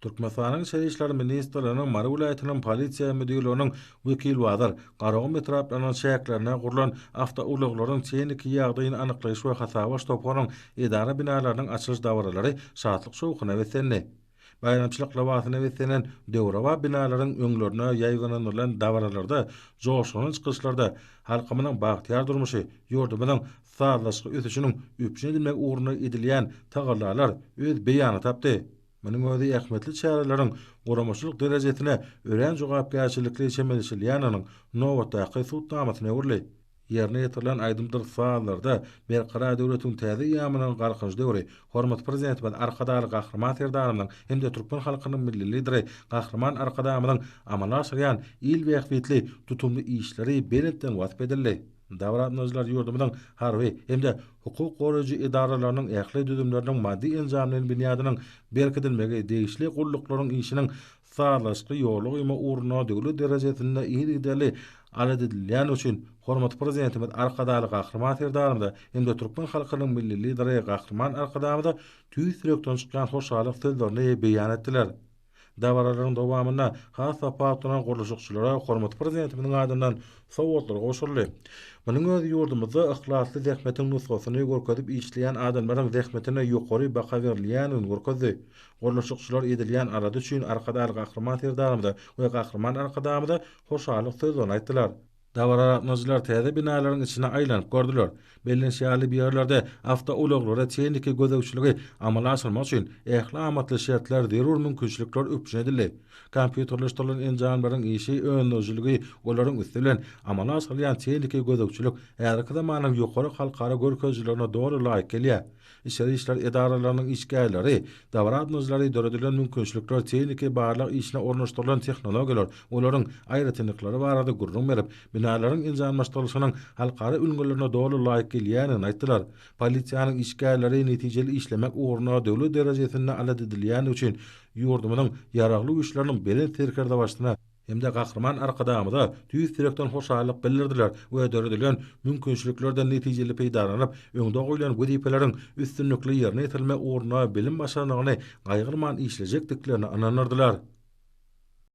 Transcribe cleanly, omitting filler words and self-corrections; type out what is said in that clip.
Türkmenistanyň Içeri işler ministrliginiň Mary welaýatynyň Polisiýa müdirliginiň Wekilbazar, Garagum etraplarynyň çäklerinde gurlan awtoulaglaryň tehniki ýagdaýyny anyklaýyş we hasaba alyş toparynyň edara binalarynyň açylyş dabaralary şatlyk-şowhuna beslendi. Baýramçylyk lybasyna beslenen döwrebap binalaryň öňlerine ýaýbaňlandyrylan dabaralarda, joşgunly çykyşlarda halkymyzyň bagtyýar durmuşy, ýurdumyzyň sazlaşykly ösüşiniň üpjün edilmegi ugrunda edilýän tagallalar öz beýanyny tapdy. Munuň özi ähmiýetli çäreleriň guramaçylyk derejesine örän jogapkärçilikli çemeleşilýändiginiň nobatdaky subutnamasyna öwrüldi. Ýerine ýetirilen aýdymdyr sazlarda Berkarar döwletiň täze eýýamynyň Galkynyş döwri, hormatly Prezidentimiz Arkadagly Gahryman Serdarymyzyň hem-de türkmen halkynyň Milli Lideri Gahryman Arkadagymyzyň amala aşyrýan il bähbitli tutumly işleri belentden wasp edildi. Dabara gatnaşyjylar ýurdumyzyň harby hem-de hukuk goraýjy edaralarynyň ähli düzümleriniň maddy-enjamlaýyn binýadynyň berkidilmegi, degişli gulluklaryň işiniň sazlaşykly ýola goýmak ugrunda döwlet derejesinde yzygiderli alada edilýändigi üçin hormatly Prezidentimiz Arkadagly Gahryman Serdarymyza hem-de türkmen halkynyň Milli Lideri Gahryman Arkadagymyza tüýs ýürekden çykýan hoşallyk sözlerini beýan etdiler. Dabaralaryň dowamynda has tapawutlanan gurluşykçylara hormatly Prezidentimiziň adyndan sowgatlar gowşuryldy. Munuň özi ýurdumyzda yhlasly zähmetiň nusgasyny görkezip işleýän adamlaryň zähmetine ýokary baha berilýändigini görkezdi. Gurluşykçylar edilýän alada üçin Arkadagly Gahryman Serdarymyza we Gahryman Arkadagymyza hoşallyk sözlerini aýtdylar. Dabara gatnaşyjylar täze binalaryň içine aýlanyp gördüler. Bellenişi ýaly, bu ýerlerde awtoulaglara tehniki gözegçiligi amala aşyrmak üçin ähli amatly şertler, zerur mümkinçilikler üpjün edildi. Kompýuterleşdirilen enjamlaryň işi, öndürijiligi, olaryň üsti bilen amala aşyrylýan tehniki gözegçilik häzirki zamanyň ýokary halkara görkezijilerine doly laýyk gelýär. Içeri işler edaralarynyň işgärleri dabara gatnaşyjylary döredilen mümkinçilikler, tehniki barlag işine ornaşdyrylan tehnologiýalar, olaryň aýratynlyklary barada gürrüň berip, binalaryň enjamlaşdyrylyşynyň halkara ülňülerine doly laýyk gelýändigini aýtdylar. Polisiýanyň işgärleri netijeli işlemek ugrunda döwlet derejesinde alada edilýändigi üçin ýurdumyzyň Ýaragly Güýçleriniň Belent Serkerdebaşysyna, hem-de Gahryman Arkadagymyza tüýs ýürekden hoşallyk bildirdiler we döredilen mümkinçiliklerden netijeli peýdalanyp, öňde goýlan wezipeleriň üstünlikli ýerine ýetirilmegi ugrunda bilim-başarnygyny gaýgyrman işlejekdiklerine ynandyrdylar.